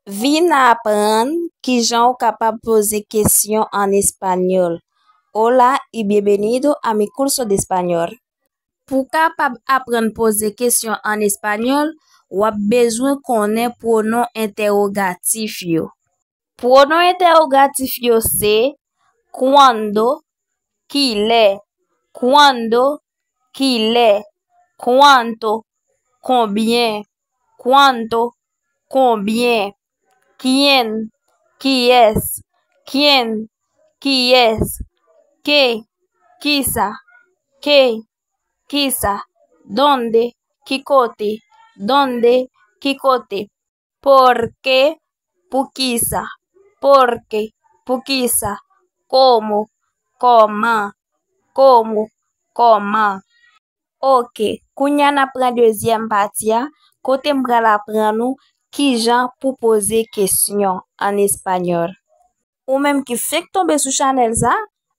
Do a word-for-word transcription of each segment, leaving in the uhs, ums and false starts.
Vin aprann kijan w kapab poze kesyon an espanyòl. Hola y bienvenido a mi curso de español. Pou w kapab aprann poze kesyon an espanyòl, w ap bezwen konnen pwonon entèwogatif yo. Pwonon entèwogatif yo se cuándo, kilè, cuándo, kilè, cuánto, konbyen, cuánto, konbyen, quién, kiyès, quién, kiyès, qué, kisa, qué, kisa, dónde, ki kote, dónde, ki kote, por qué, poukisa, por qué, poukisa, cómo, kòman, cómo, kòman. Ok, kounye a n ap pran dezyèm pati a, kote m pral aprann ou kijan pou poze kesyon an espanyòl. Ou menm ki fenk tonbe sou chanèl sa,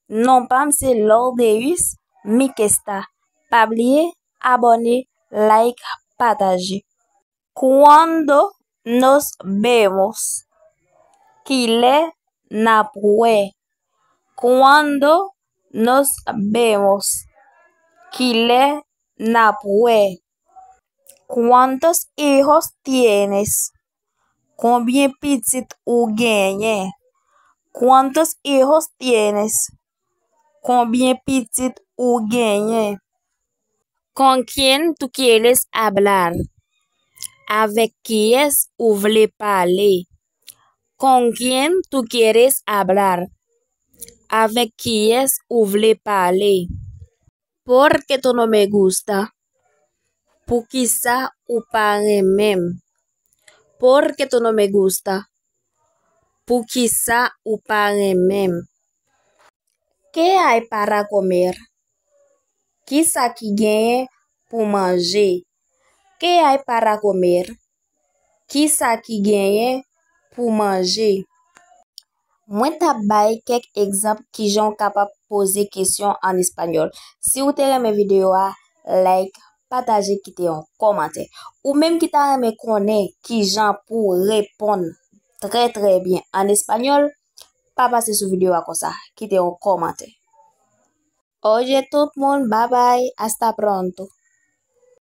non pa m se Lordeus Mikesta. Pa bliye abòne, like, pataje. ¿Cuándo nos vemos? Kilè n ap wè? ¿Cuándo nos vemos? Kilè n ap wè? ¿Cuántos hijos tienes? Konbyen pitit ou genyen? ¿Cuántos hijos tienes? Konbyen pitit ou genyen? ¿Con quién tú quieres hablar? Avèk kiyès ou vle pale? ¿Con quién tú quieres hablar? Avèk kiyès ou vle pale? ¿Por qué tú no me gusta? Poukisa ou pa renmen m? ¿Por qué tú no me gusta? Poukisa ou pa renmen m? ¿Qué hay para comer? Kisa ki genyen pou manje? ¿Qué hay para comer? Kisa ki genyen pou manje? Mwen t ap bay kèk egzanp kijan w kapab poze kesyon an espanyòl. Si w te renmen videyo a, like, pataje, kite yon kòmantè. Ou menm ki ta renmen konnen kijan pou w reponn trè, trè byen an espanyòl, pa pase sou videyo a konsa, kite yon kòmantè. Oye tout moun, babay, hasta pronto.